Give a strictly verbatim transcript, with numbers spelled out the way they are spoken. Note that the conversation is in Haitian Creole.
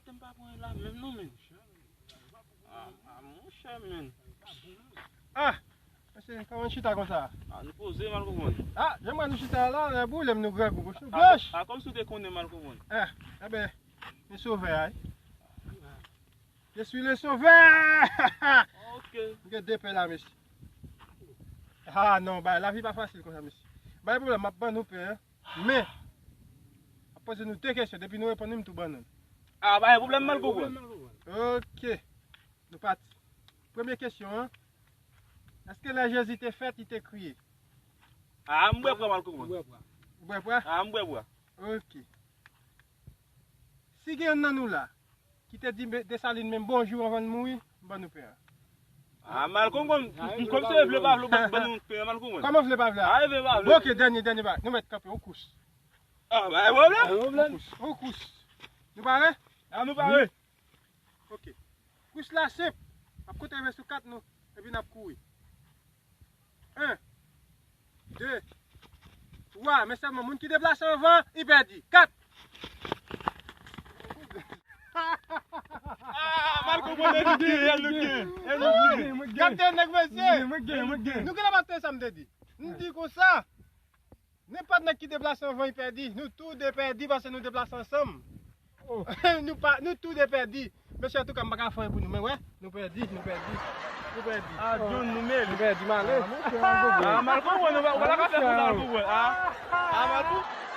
Tèm pa pran la menm non, men. Ah, ah, monchè, men. Ah, mesye, kòman n chita konsa? Ah, nou poze, mal konprann. Ah, jan mwen nou chita la, lè boule m nou grangou bouch nou blanch. Ah, kòm si w te konnen, mal konprann. Eh, eh ben, mi sovè a, wi. Je suis le sauveur! Ok. M gen de pen la, mesye. Ah non, bay, lavi pa fasil konsa, mesye. Bay pwoblèm, m ap ban nou pen, hein. Men, m ap poze nou de kesyon, depi nou reponn li, m tou ban nou. Ah, bay pwoblèm, mal konprann. Ok. Nou pati. Premye kesyon, hein. Èske lè Jezi te fèt, li te kriye? Ah, m bwè pwa, mal konprann. Ou bwè pwa? Ah, m bwè pwa. Ok. Si gen youn nan nou la ki te di Desalin menm bonjou anvan l mouri, m ban nou pen an. Ah, mal konprann. M kòm se vle pa vle, ban nou pen an, mal konprann. Kòman vle pa vle a? Ah, vle pa vle. Bon, ok, dènye, dènye bagay. Nou mèt kanpe, on kous. Ah, ba, e pwoblèm. On kous, on kous. Nou pare? Ah, nou pare. Ok. Kous la senp. N ap konte rive sou kat nou, epi n ap kouri. En, de, twa, men sèlman moun ki deplase anvan, li pèdi. Kat! Ah, mal konprann, e nou gen, e nou gen, e nou gen. Gade nèg mesye. Nou genlè pa t tande sa m te di. M di konsa, nenpòt nèg ki deplase anvan, li pèdi. Nou tou de pèdi paske nou deplase ansanm. Nou pa, nou tou de pèdi. Mesye, antouka, m pa ka fè anyen pou nou, men wè, nou pèdi, nou pèdi, nou pèdi. Ah, John, nou mele. Nou pèdi, m ale. Ah, mal konprann, ou pa, ou pa ta ka fè konsa, mal konprann. Ah, ah, mal konprann.